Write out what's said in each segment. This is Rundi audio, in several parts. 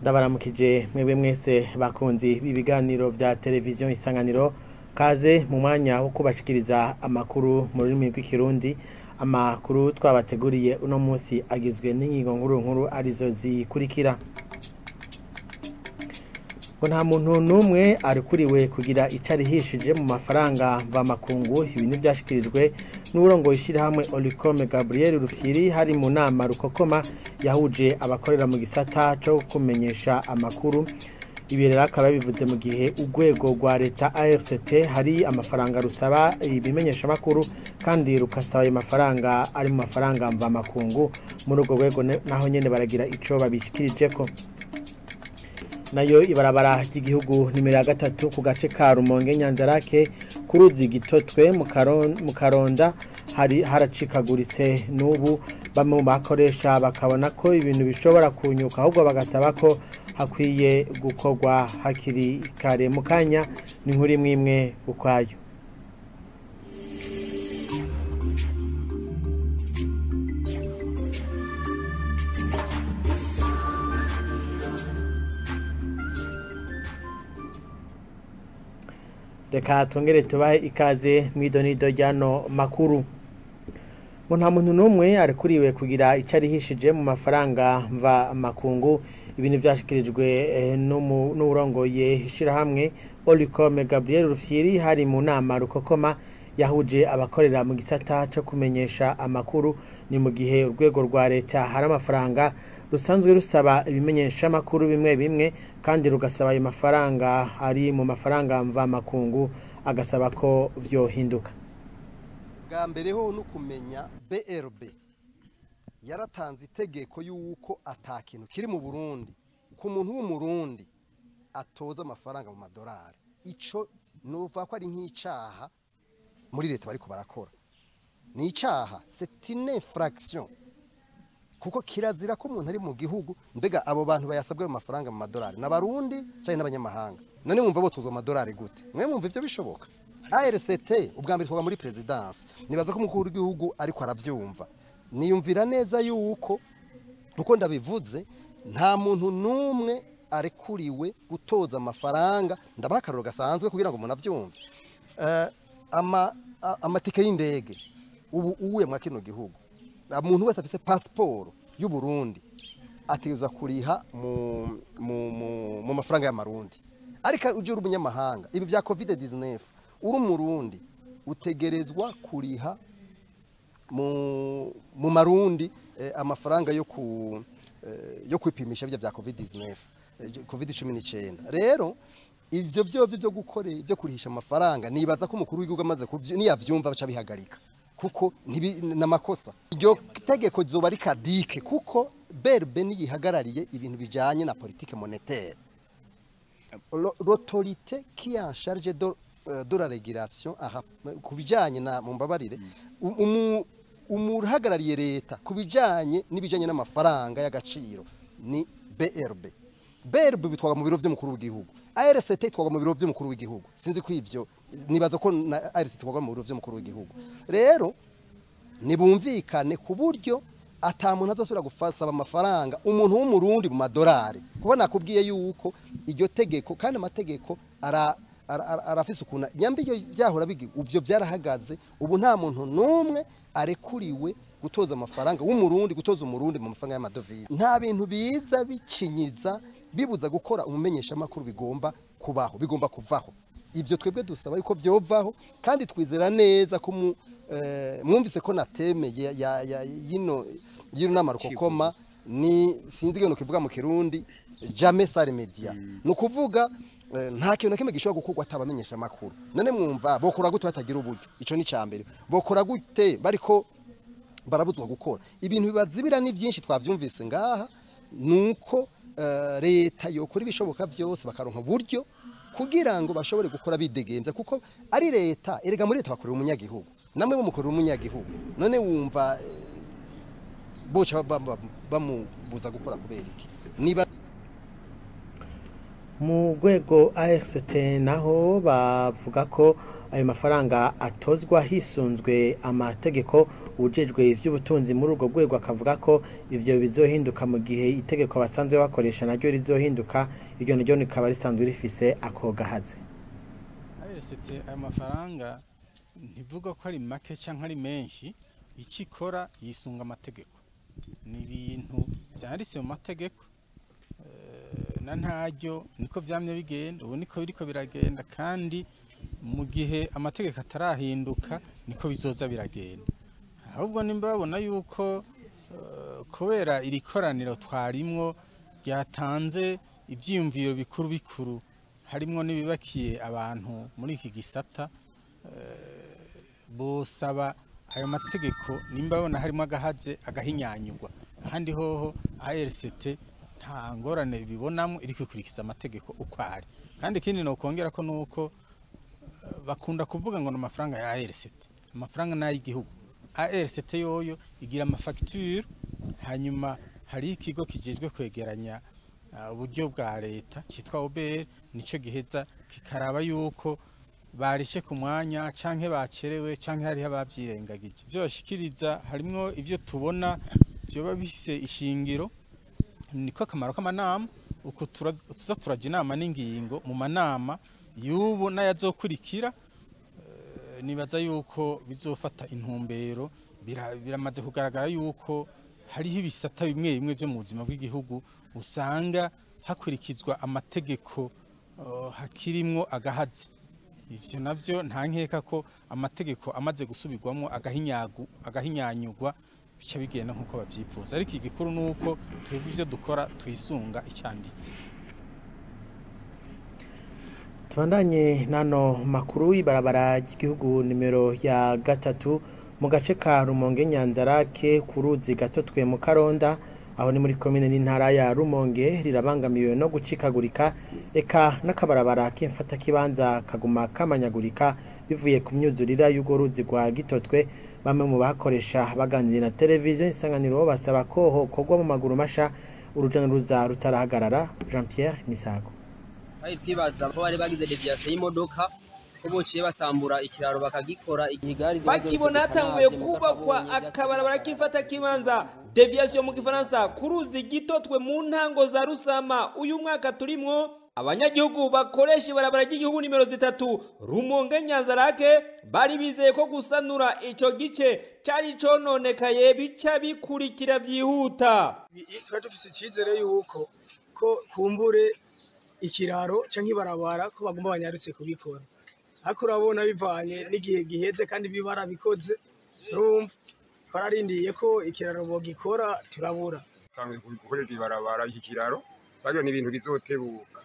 Ndabaramukije mwebwe mwese bakunzi b'ibiganiro vya televiziyo Isanganiro, kaze mu mwanya wo kubashikiriza amakuru mu rurimi rw'ikirundi. Amakuru twabateguriye uno munsi agizwe n'ingingo nkuru nkuru arizo zikurikira. Ngo nta muntu n'umwe arikuriwe kugira ico arihishije mu mafaranga mvamakungu. Ibi ntivyashikirijwe n'uwurongoye ishirahamwe Olicome Gabriel Rufyiri hari mu nama rukokoma yahuje abakorera mu gisata co kumenyesha amakuru. Ibi rero akaba bivuze mu gihe urwego rwa leta ARCT hari amafaranga rusaba ibimenyesha makuru kandi rukasaba ayo mafaranga ari mu mafaranga mvamakungu. Muri urwo rwego naho nyene baragira ico babishikirijeko. Nayo ibarabara ry'igihugu nimero ya 3 ku gace ka Rumonge Nyanzarake kuruzi Gitotwe mu Karonda hari haracikaguritse n'ubu bamwe mu bakoresha bakabona ko ibintu bishobora kunyuka, ahubwo bagasaba ko hakwiye gukorwa hakiri kare. Mu kanya ni nkuru imwe imwe ukwayo. Reka twongere tubahe ikaze mw'idonido ryano makuru. Ngo nta muntu n'umwe arikuriwe kugira ico arihishije mu mafaranga mva makungu. Ibintu vyashikirijwe n'uwurongoye ishirahamwe Olicome Gabriel Rufyiri hari mu nama rukokoma yahuje abakorera mu gisata co kumenyesha amakuru. Ni mu gihe urwego rwa leta hari amafaranga rusanzwe rusaba ibimenyesha amakuru bimwe bimwe kandi rugasaba ayo mafaranga ari mu mafaranga mva makungu, agasaba ko vyohinduka. Bwa mbere ho no kumenya BRB yaratanze itegeko yuko ata kintu kiri mu Burundi ku muntu w'umurundi atoza amafaranga mu madolari. Ico nuva ko ari nk'icaha muri leta bariko barakora, ni icaha, c'est une infraction, kuko kirazira ko umuntu ari mu gihugu. Mbega abo bantu bayasabwe mu mafaranga mu madolari n'abarundi cyane n'abanyamahanga, none mwumva botoza amadolari gute? Mwe mwumva ivyo bishoboka? ARCT ubwa mbere twaga muri presidence, nibaza ko umukuru w'igihugu ariko aravyumva. Niyumvira neza yuko uko ndabivuze nta muntu numwe arekuriwe gutoza amafaranga. Ndabaha akarorero gasanzwe kugira ngo umuntu avyumve. Amatike y'indege ubu uwe mwa kino gihugu, umuntu wese afise passport y'u Burundi ategerezwa kuriha mu mafaranga y'amarundi. Ariko uje uri umunyamahanga, ibi vya COVID-19, uri umurundi utegerezwa kuriha mu marundi amafaranga yo kwipimisha bya COVID-19, COVID-19. Rero ivyo vyovyo byo gukore byo kurihisha amafaranga, nibaza ko umukuru w'igihugu amaze niyavyumva baca bihagarika, kuko namakosa. Iryo tegeko zoba rikadike kuko BRB niyihagarariye ibintu bijanye na politique monétaire. L'autorité qui est en charge de la régulation ku bijanye na, mumbabarire, umuhagarariye leta ku bijanye n'ibijanye n'amafaranga y'agaciro ni BRB. BRB bitwaga mu biro vy'umukuru w'igihugu, ARCT itwaga mu biro vy'umukuru w'igihugu. Sinzi ko ivyo, nibaza ko na ARCT itwaga mu biro vy'umukuru w'igihugu. Rero nibumvikane ku buryo ata muntu azosubira gusaba amafaranga umuntu w'umurundi mu madolari, kuko nakubwiye yuko iryo tegeko kandi amategeko arafise ukuntu nyambi iyo byahora bigi uvyo byarahagaze. Ubu nta muntu numwe arekuriwe gutoza amafaranga w'umurundi, gutoza umurundi mu mafaranga y'amadovize. Nta bintu biza bicinyiza bibuza gukora umumenyesha makuru bigomba kubaho, bigomba kuvaho. Ivyo twebwe dusaba yuko vyovaho, kandi twizera neza ko mwumvise ko natemeye yino nama rukokoma ni sinzi ikintu kivuga mu Kirundi jamais sans les médias. Ni ukuvuga nta kintu na kimwe gishobora gukorwa atabamenyesha amakuru. None mwumva bokora gute batagira uburyo? Ico ni icambere. Bokora gute bariko barabuzwa gukora ibintu bibazibira? Ni byinshi twavyumvise ngaha, nuko leta yokora ibishoboka vyose bakaronka uburyo kugira ngo bashobore gukora bidegemvya, kuko ari leta erega muri leta bakorera umunyagihugu, namwe bo mukorera umunyagihugu. None wumva boca bamubuza gukora kubera iki? Niba Mu rwego ARCT naho bavuga ko ayo mafaranga atozwa hisunzwe amategeko. Ujejwe ivy'ubutunzi muri urwo rwego akavuga ko ivyo bizohinduka mu gihe itegeko basanzwe bakoresha naryo rizohinduka, iryo naryo rikaba risanzwe rifise ako gahaze. ARCT ayo mafaranga ntivuga ko ari make canke ari menshi, icyo ikora yisunga amategeko. Ni ibintu vyanditse mu mategeko na ntaryo niko vyamye bigenda, ubu niko biriko biragenda, kandi mu gihe amategeko atarahinduka niko bizoza biragenda. Ahubwo nimba babona yuko kubera iri koraniro twarimwo ryatanze ivyiyumviro bikuru bikuru harimwo n'ibibakiye abantu muri iki gisata, bosaba ayo mategeko nimba babona harimo agahaze agahinyanyurwa. Ahandi hoho ARCT nta ngorane bibonamo, iri kwikurikiza amategeko uko ari. Kandi ikindi nokongera ko nuko bakunda kuvuga ngo n'amafaranga ya ARCT, amafaranga n'ay'igihugu. ARCT yoyo igira amafacture, hanyuma hari ikigo kijejwe kwegeranya uburyo bwa leta cyitwa OBR, nico giheza kikaraba yuko barishe ku mwanya canke bacerewe canke hariho abavyirengagije. Ivyo bashikiriza harimwo ivyo tubona vyoba bifise ishingiro, niko akamaro k'amanama, uko tuza turaja inama n'ingingo mu manama y'ubu n'ayazokurikira. Nibaza yuko bizofata intumbero. Biramaze kugaragara yuko hariho ibisata bimwe bimwe vyo mu buzima bw'igihugu usanga hakurikizwa amategeko hakirimwo agahazi. Ivyo navyo nta nkeka ko amategeko amaze gusubirwamwo agahinyanyugwa bica bigenda nkuko bavyifuza. Ariko igikuru nuko twebwe ivyo dukora twisunga icanditse. Tubandanye nano makuru. Ibarabara ry'igihugu nimero ya 3 mu gace ka Rumonge Nyanzarake ku ruzi Gatotwe mu Karonda, aho ni muri komine n'intara ya Rumonge, rirabangamiwe no gucikagurika, eka n'akabarabara k'imfata kibanza kaguma kamanyagurika bivuye ku myuzurira y'urwo ruzi rwa Gitotwe. Bamwe mu bakoresha baganiriye na televiziyo Isanganiro basaba ko hokorwa mu maguru masha uruja n'uruza rutarahagarara. Jean Pierre Misago. Bari twibaza ko bari bagize deviation y'imodoka, ko bociye basambura ikiraro bakagikora igari. Bakibona hatanguye kubakwa akabarabara k'imfata kibanza, deviation mu gifaransa, ku ruzi Gitotwe mu ntango za Rusama uyu mwaka turimwo, abanyagihugu bakoresha ibarabara ry'igihugu nimero 3 Rumonge Nyanzarake bari bizeye ko gusanura ico gice cari cononekaye bica bikurikira vyihuta. Twari dufise icizere yuko ko kumbure ikiraro canke ibarabara ko bagomba banyarutse kubikora, ariko urabona bivanye n'igihe giheze kandi bibara bikoze, urumva twararindiye ko ikiraro bogikora turabura. Gukorera ibarabara iki kiraro bagira ni ibintu bizotebuka,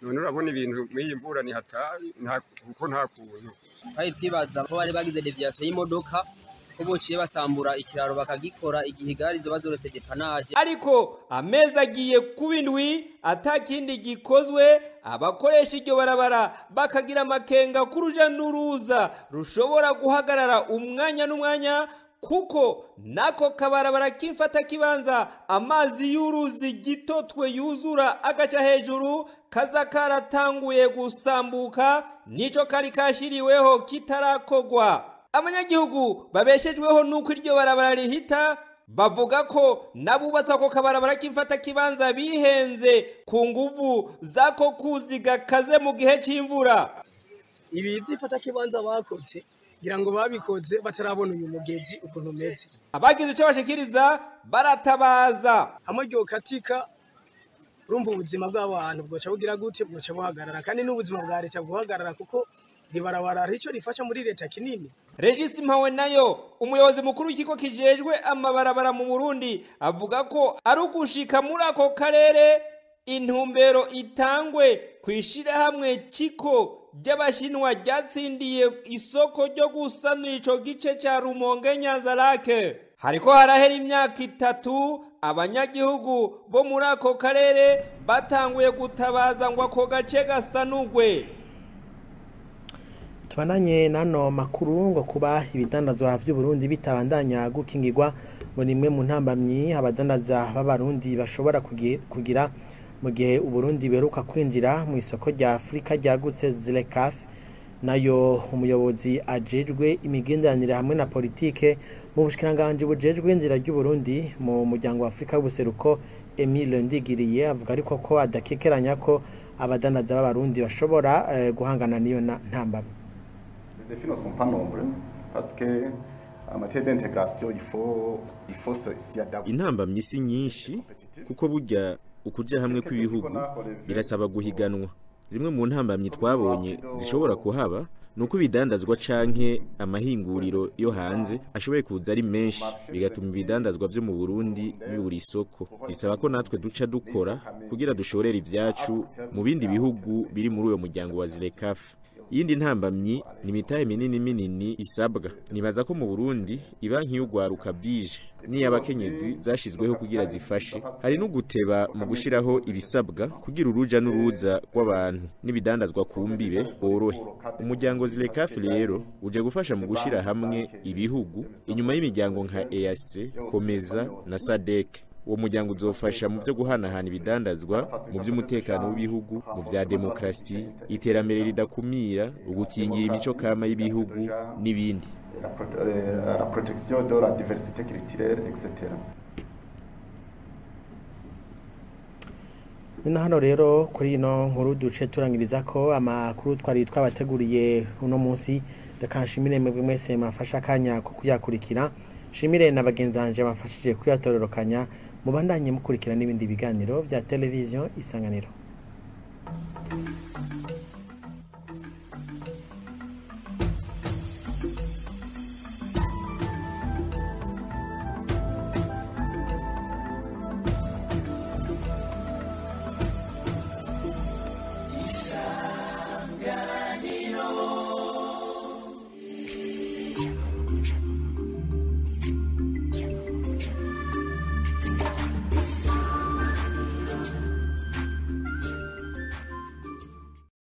none urabona ibintu muri iyi mvura ni hatari, kuko nta kuntu. Bari twibaza ko bari bagize deviation y'imodoka, ko bociye basambura ikiraro bakagikora igihe igari zoba zoretse depannage. Ariko amezi agiye kuba indwi atakindi gikozwe, abakoresha iryo barabara bakagira amakenga k'uruja n'uruza rushobora guhagarara umwanya n'umwanya, kuko nako kabarabara k'imfata kibanza amazi y'uruzi Gitotwe yuzura agaca hejuru kaza karatanguye gusambuka, nico kari kashiriweho kitarakogwa. Abanyagihugu babeshejweho nuko iryo barabara rihita bavuga ko nabubatse ako kabarabara k'imfata kibanza bihenze ku nguvu zako kuzi gakaze mu gihe c'imvura. Ibi vy'imfata kibanza bakoze ngira ngo babikoze batarabona uyu mugezi ukuntu umeze. Abagize ico bashikiriza baratabaza. Hamwe ryo katika urumva ubuzima bw'abantu bwoca bugira gute, bwoca buhagarara, kandi n'ubuzima bwa leta bwohagarara kuko ribarabara rico rifasha muri leta kinini. Regis Mpawe nayo umuyobozi mukuru w'ikigo kijejwe amabarabara mu Burundi avuga ko ari ugushika muri ako karere intumbero itangwe kwishirahamwe kiko ry'abashinwa ryatsindiye isoko ryo gusanura ico gice ca Rumonge Nyanzarake. Hariko harahera imyaka 3 abanyagihugu bo muri ako karere batanguye gutabaza ngo ako gace gasanurwe. Tubananye nano makuru ngo kuba ibidandazwa vy'u Burundi bitabandanya gukingirwa ngo nimwe mu ntambamyi abadandaza b'abarundi bashobora kugira Mu gihe Uburundi beruka kwinjira mu isoko rya Afrika ryagutse ZLECAf. Nayo umuyobozi ajejwe imigenderanire hamwe na politike mu bushikiranganji bujejwe inzira ry'u Burundi mu muryango wa Afrika w'ubuseruko, Emile Ndigiriye, avuga ariko ko adakekeranya ko abadandaza b'Abarundi bashobora guhangana n'iyo ntambamyi. Les défis ne sont pas nombreux parce que en matière d'intégration, il faut s'y adapter. Intambamyi si nyinshi, kuko burya ukuja hamwe kw'ibihugu birasaba guhiganwa. Zimwe mu ntambamyi twabonye zishobora kuhaba ni uko ibidandazwa canke amahinguriro yo hanze ashoboye kuza ari menshi, bigatuma ibidandazwa vyo mu Burundi bibura isoko. Bisaba ko natwe duca dukora kugira dushorere ivyacu mu bindi bihugu biri muri uyo muryango wa ZLECAf. Iyindi ntambamyi ni imitahe minini minini isabwa. Nibaza ko mu Burundi ibanki y'ugwaruka bije n'iy'abakenyezi zashizweho kugira zifashe. Hari no guteba mu gushiraho ibisabwa kugira uruja n'uruza rw'abantu n'ibidandazwa ku mbibe borohe. Umuryango ZLECAf rero uje gufasha mu gushira hamwe ibihugu inyuma y'imiryango nka EAC, COMESA na SADC. Uwo muryango uzofasha mu byo guhanahana ibidandazwa, mu by'umutekano w'ibihugu, mu vya demokrasi, iterambere ridakumira, ugukingira imico kama y'ibihugu n'ibindi. La protection de la diversité culturelle, etc. Nino hano rero kuri ino nkuru duce turangiriza ko amakuru twari twabateguriye uno munsi. Reka nshimire mwebwe mwese mwafashe akanya ko kuyakurikira, nshimire na bagenzi banje bamfashije kuyatororokanya. Mubandanye mukurikira n'ibindi biganiro vya Televiziyo Isanganiro.